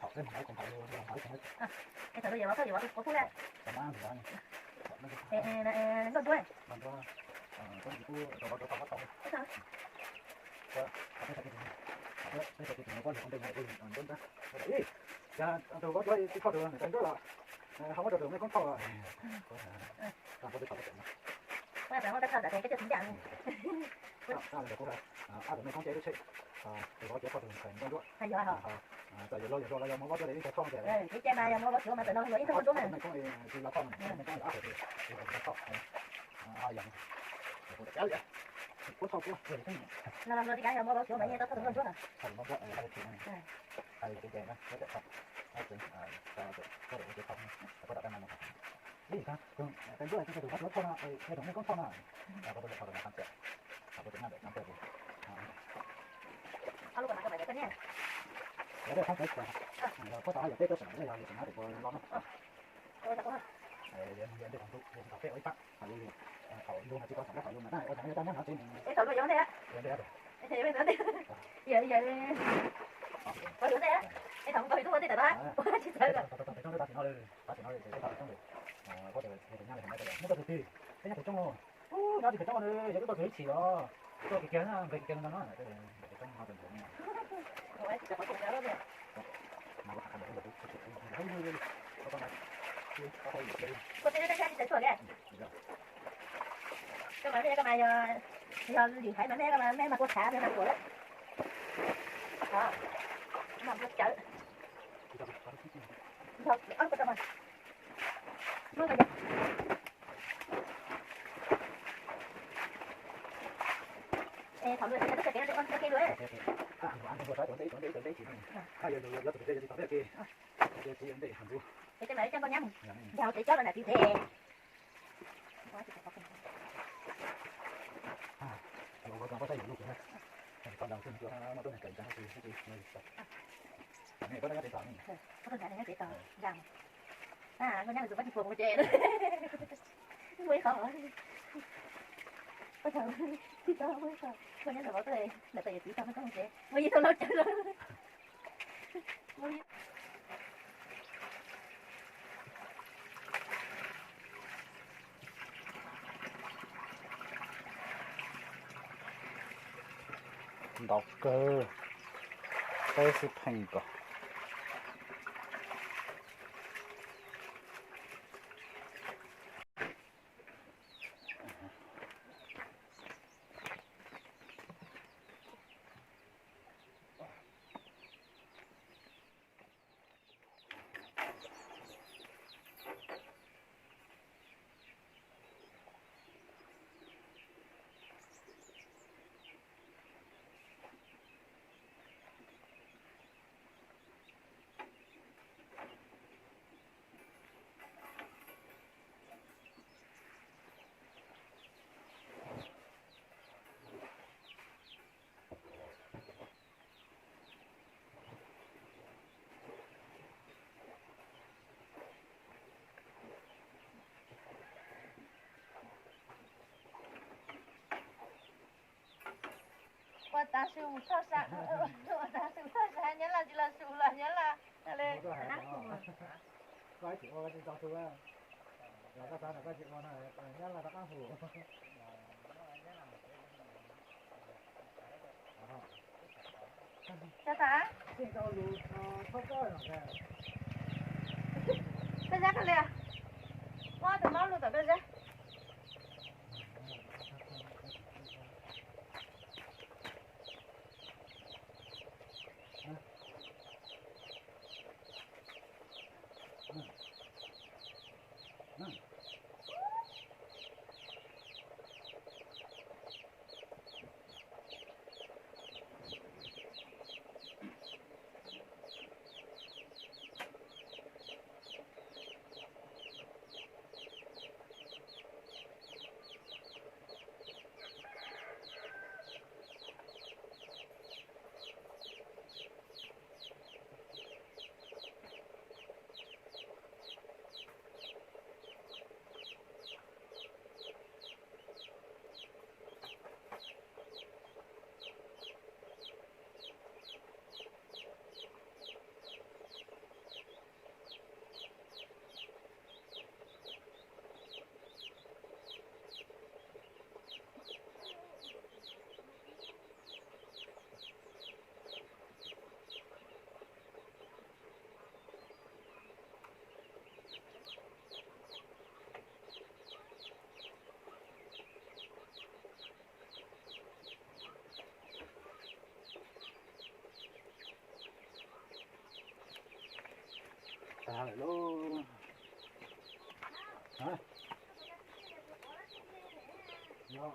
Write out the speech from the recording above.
Thaum peb mus ntawd ces thaum mus ntawd ces, es thaum ntawd yuav ua txog yuav ua pub lawm. Nkauj nruab, nkauj nruab, tus vauv cuab tsis kho tus me koob thoj los, tus me koob ces lub tshem, tus vauv cuab kho tus nkauj nruab. Txawm yuav loj yuav zoo los yog muab vauv cuab li ib tug thoj ces, ib tug me koob, ib tug me koob, tus me koob yog ab hwm, tus me koob yog ab hwm, tus me koob yog ab hwm, tus me koob yog ab hwm. Ub, nyob tsis pem coob, yog twb tuaj txog ib txhis os. Tuaj kiag kiag no, nqis kiag kiag no no. Koj mas yog, yog lwm haiv mas mej mas, mej mas kua khav, mej mas kua lawm. Mas kua cawv. Es thaum luag tsis tau teb chaws kev no, kev luag. Ces mas coj nkauj nyab mus nrog tsev cob los nram txiv tsev. Nkauj nyab mus txog pob txha yuav lub tsev. Muaj ib qho, pob txha tsis tau, muaj ib qho nkauj nyab ntawm vauv tuaj, ntawm tau yuav txiv tau no koj mus tsev, muaj ib tug laus cawv los. Ntau kawg, peb xwb pheej nkaus. Tag su mus txog sa, tag su txog sa Nyab Laj tsis los su los Nyab Laj. Koj tsis ua koj tsis tau su, los koj xav kom koj tsis ua no Nyab Laj rov qab hu. Tag, peb zab koj li, muab tus maub lug tom peb zab. Tag lawm lauj.